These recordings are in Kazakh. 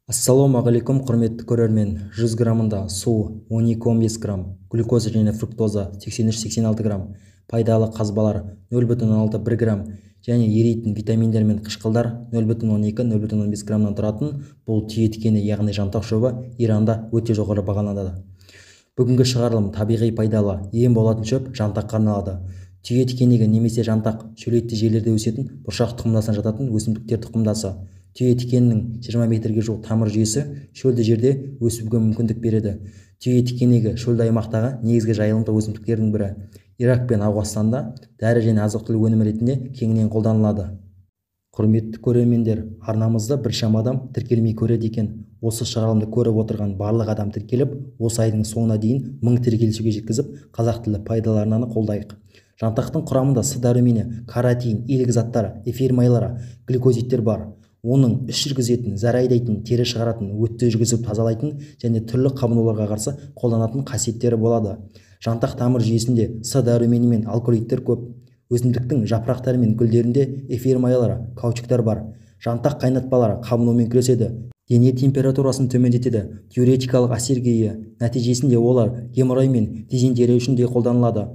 Ассалаумағалейкум, құрметті көрермен. 100 граммында су 12-15 грамм, глюкоза және фруктоза 83-86 грамм, пайдалы қазбалар 0,6-1 грамм және еритін витаминдер мен қышқылдар 0,12-0,15 граммнан тұратын бұл түйе тікені, яғни жантақ шөбі Иранда өте жоғары бағаланады. Бүгінгі шығарылым табиғи пайдалы ем болатын шөп жантаққа арналады. Түйе тікенегі немесе жантақ шөлейтті жерлерде өсетін бұршақ тұқымдасына жататын өсімдіктер тұқымдасы. Түйе тікенінің 20 метрге жуық тамыр жүйесі шөлді жерде өсуге мүмкіндік береді. Түйе тікенегі шөлді аймақтағы негізгі жайылымдық өсімдіктердің бірі. Ирак пен Ауғанстанда дәрі және азық-түлік өнімі ретінде кеңінен қолданылады. Құрметті көрермендер, арнамызды біршама адам тіркелмей көреді екен. Осы шығарылымды көріп отырған барлық адам тіркеліп, осы айдың соңына дейін 1000 тіркелушіге жеткізіп, қазақ тілі пайдалы арнаны қолдайық. Жантақтың құрамында С дәрумені, каротин, илік заттары, эфир майлары, глюкозидтер бар. Оның іш жүргізетін, зәр айдайтын, тері шығаратын, өтті жүргізіп тазалайтын және түрлі қабынуларға қарсы қолданатын қасиеттері болады. Жантақ тамыр жүйесінде С дәрумені мен алкалоидтер көп. Өсімдіктің жапырақтары мен гүлдерінде эфир майлары, каучуктар бар. Жантақ қайнатпалары қабынумен күреседі, дене температурасын төмендетеді, диуретикалық әсерге ие. Нәтижесінде олар геморрой мен дизентерия үшін де қолданылады.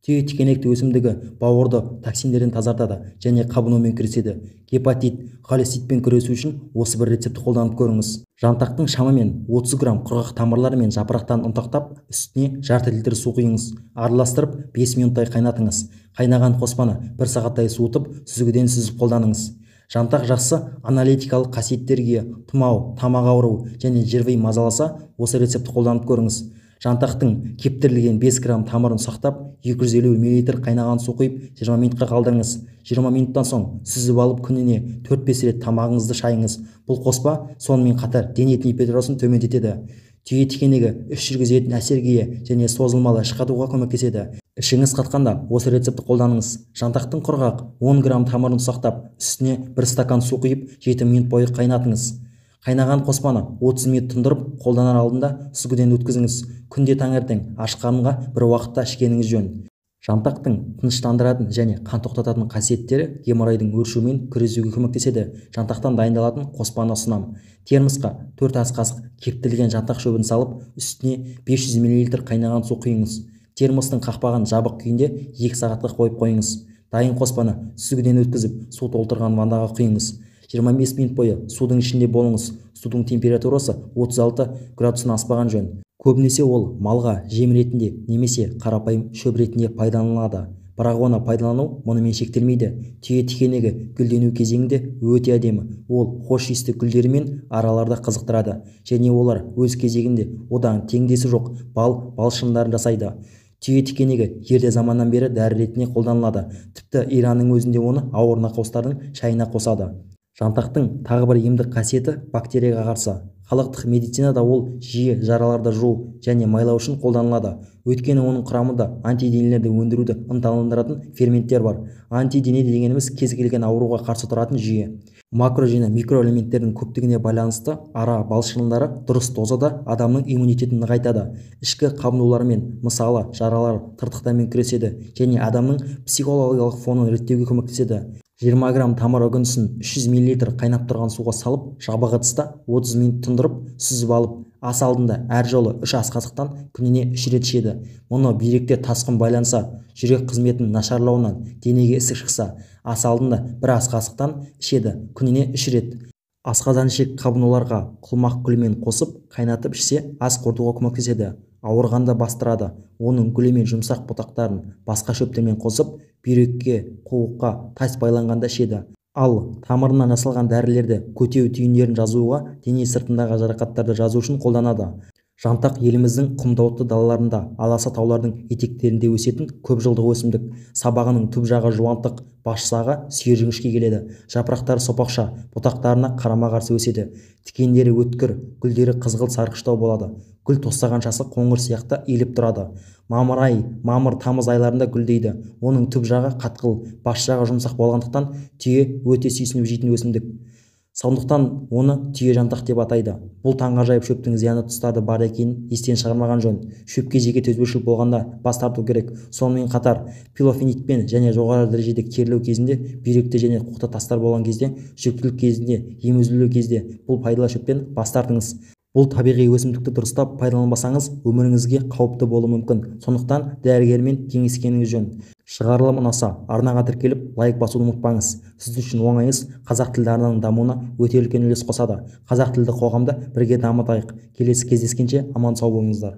Түйе тікенекті өсімдігі бауырды токсиндерден тазартады және қабынумен күреседі. Гепатит, холеститпен күресу үшін осы бір рецептті қолданып көріңіз. Жантақтың шамамен 30 грамм құрғақ тамырлары мен жапырақтарын ұнтақтап, үстіне жарты литр су құйыңыз. Араластырып 5 минуттай қайнатыңыз. Қайнаған қоспаны 1 сағаттай суытып, сүзгіден сүзіп қолданыңыз. Жантақ жақсы аналитикалық қасиеттерге, тұмау, тамақ ауруы және ЖРВИ мазаласа, осы рецептті қолданып көріңіз. Жантақтың кептірілген 5 грамм тамырын ұсақтап, 250 мл қайнаған су құйып, 20 минутқа қалдырыңыз. 20 минуттан соң сүзіп алып, күніне 4-5 рет тамағыңызды шайыңыз. Бұл қоспа сонымен қатар дене температурасын төмендетеді. Түйе тікенегі іш жүргізетін әсерге ие және созылмалы іш қатуға көмектеседі. Ішіңіз қатқанда осы рецептті қолданыңыз. Жантақтың құрғақ 10 грамм тамырын ұсақтап, үстіне 1 стакан су құйып, 7 минут бойы қайнатыңыз. Қайнаған қоспаны 30 минут тұндырып, қолданар алдында сүзгіден өткізіңіз. Күнде таңертең аш қарынға бір уақытта ішкеніңіз жөн. Жантақтың тыныштандыратын және қан тоқтататын қасиеттері геморройдың өршуімен күресуге көмектеседі. Жантақтан дайындалатын қоспаны ұсынамын. Термосқа 4 ас қасық кептірілген жантақ шөбін салып, үстіне 500 мл қайнаған су құйыңыз. Термостың қақпағын жабық күйінде 2 сағатқа қойып қойыңыз. Дайын қоспаны сүзгіден өткізіп, су толтырған ваннаға құйыңыз. 25 минут бойы судың ішінде болыңыз. Судың температурасы 36 градустан аспаған жөн. Көбінесе ол малға жем ретінде немесе қарапайым шөп ретінде пайдаланылады. Бірақ оны пайдалану мұнымен шектелмейді. Түйе тікенегі гүлдену кезеңінде өте әдемі. Ол хош иісті гүлдерімен араларды қызықтырады және олар өз кезегінде одан теңдесі жоқ бал шырындарын жасайды. Түйе тікенегі ерте заманнан бері дәрі ретінде қолданылады. Тіпті Иранның өзінде оны ауыр науқастардың шайына қосады. Жантақтың тағы бір емдік қасиеті бактерияға қарсы. Халықтық медицинада ол жиі жараларды жуу және майлау үшін қолданылады. Өйткені оның құрамында антиденелерді өндіруді ынталандыратын ферменттер бар. Антидене дегеніміз кез келген ауруға қарсы тұратын жүйе. Макро және микроэлементтердің көптігіне байланысты ара балшырындары дұрыс дозада адамның иммунитетін нығайтады. Ішкі қабынулармен, мысалы, жаралар, тыртықтармен күреседі және адамның психологиялық фонын реттеуге көмектеседі. 20 грамм тамыр үгіндісін 300 мл қайнап тұрған суға салып, жабық ыдыста 30 минут тұндырып, сүзіп алып, ас алдында әр жолы 3 ас қасықтан күніне 3 рет ішеді. Мұны бүйректе тасқын байланса, жүрек қызметінің нашарлауынан денеге ісік шықса, ас алдында 1 ас қасықтан ішеді, күніне 3 рет. Асқазан ішек қабынуларға құлмақ гүлімен қосып, қайнатып ішсе, ас қорытуға көмектеседі. Ауырғанда бастырады. Оның гүлі мен жұмсақ бұтақтарын басқа шөптермен қосып, бүйрекке, қуыққа тас байланғанда ішеді. Ал тамырынан жасалған дәрілерді көтеу түйіндерін жазуға, дене сыртындағы жарақаттарды жазу үшін қолданады. Жантақ еліміздің құмдауытты далаларында, аласа таулардың етектерінде өсетін көп жылдық өсімдік. Сабағының түп жағы жуантық, бас жағы сүйір жіңішке келеді. Жапырақтары сопақша, бұтақтарына қарама-қарсы өседі. Тікендері өткір, гүлдері қызғылт сарғыштау болады. Гүл тостағаншасы қоңыр сияқты иіліп тұрады. Мамыр ай, мамыр, тамыз айларында гүлдейді. Оның түп жағы қатқыл, бас жағы жұмсақ болғандықтан түйе өте сүйсініп жейтін өсімдік. Сондықтан оны түйе жантақ деп атайды. Бұл таңғажайып шөптің зиянды тұстары бар екенін естен шығармаған жөн. Шөпке жеке төзбеушілік болғанда бас тарту керек. Сонымен қатар пилофенитпен және жоғары дәрежеде терлеу кезінде, бүйректе және қуықта тастар болған кезде, жүктілік кезінде, емізулі кезде бұл пайдалы шөптен бас тартыңыз. Бұл табиғи өсімдікті дұрыстап пайдаланбасаңыз, өміріңізге қауіпті болуы мүмкін. Сондықтан дәрігермен кеңескеніңіз жөн. Шығарылым ұнаса, арнаға тіркеліп, лайк басуды ұмытпаңыз. Сіз үшін оңай іс қазақ тілді арнаның дамуына өте үлкен үлес қосады. Қазақ тілді қоғамды бірге дамытайық. Келесі кездескенше аман сау болыңыздар.